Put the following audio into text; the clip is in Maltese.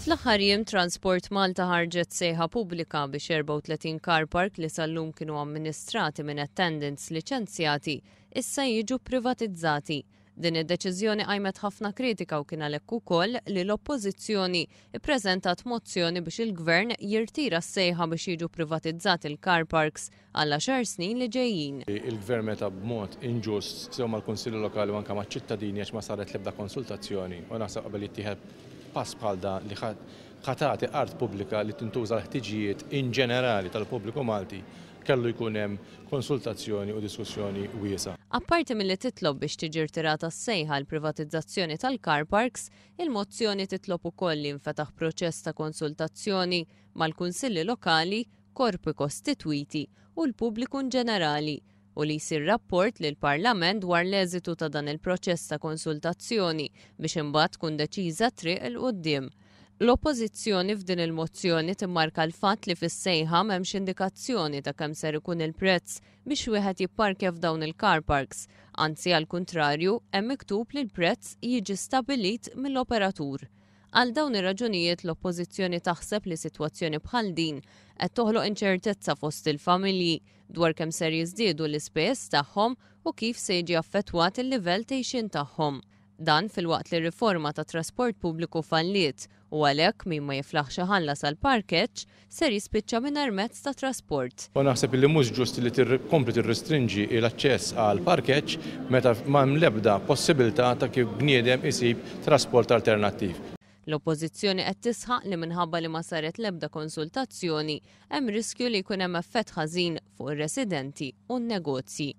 Fl-aħħar jiem Transport Malta ħarġet sejħa pubblika biex 34 car park li sal-lum kienu amministrati minn attendants liċenzjati issa jiġu privatizzati. Din id-deċiżjoni qajmet ħafna kritika u kien għalhekk ukoll li l-Oppożizzjoni ppreżentat mozzjoni biex il-Gvern jirtira s-sejħa biex jiġu privatizzati l-car parks għall-għaxar snin li ġejjin. Il-Gvern meta b'mod inġust sew mal-Kunsilli Lokali u anke maċ-ċittadini għax ma saret l-ebda konsultazzjoni u naħseb qabel jittieħed pass bħal dan li ħa tagħti art pubblika li tintuża l-ħtiġijiet in ġenerali tal-pubbliku Malti kellu jkun hemm konsultazzjoni u diskussjoni wiesgħa. Apparti milli titlob biex tiġi rtirata s-sejħa għall-privatizzazzjoni tal-car parks, il-mozzjoni titlob ukoll li jinfetaħ proċess ta' konsultazzjoni mal-kunsilli lokali, korpi kostitwiti u l-pubbliku inġenerali u li jsir rapport lill-Parlament dwar l-eżitu ta' dan il-proċess ta' konsultazzjoni biex imbagħad tkun deċiża t-triq 'il quddiem. L-Oppożizzjoni f'din il-mozzjoni timmarka l-fatt li fis-sejħa m'hemmx indikazzjoni ta' kemm ser ikun il-prezz biex wieħed jipparkja f'dawn il-car parks, anzi għall-kuntrarju hemm miktub li l-prezz jiġi stabbilit mill-operatur. Għal dawn ir-raġunijiet l-Oppożizzjoni taħseb li sitwazzjoni bħal din qed toħloq inċertezza fost il-familji dwar kemm ser jiżdiedu l-ispejjeż tagħhom u kif se jiġi affettwat il-livell t'għixien tagħhom. Dan filwaqt li r-riforma tat-trasport pubbliku falliet u għalhekk min ma jiflaħx iħallas għall-parkeġġ ser jispiċċa mingħajr mezz ta' trasport. U naħseb li mhux ġust li tkompli tirrestrinġi l-aċċess għall-parkeġġ meta ma hemm l-ebda possibilità ta' kif bniedem isib trasport alternattiv. L-Oppożizzjoni qed tisħaq li minħabba li ma saret l-ebda konsultazzjoni, hemm riskju li jkun hemm effett ħażin fuq ir-residenti u n-negozji.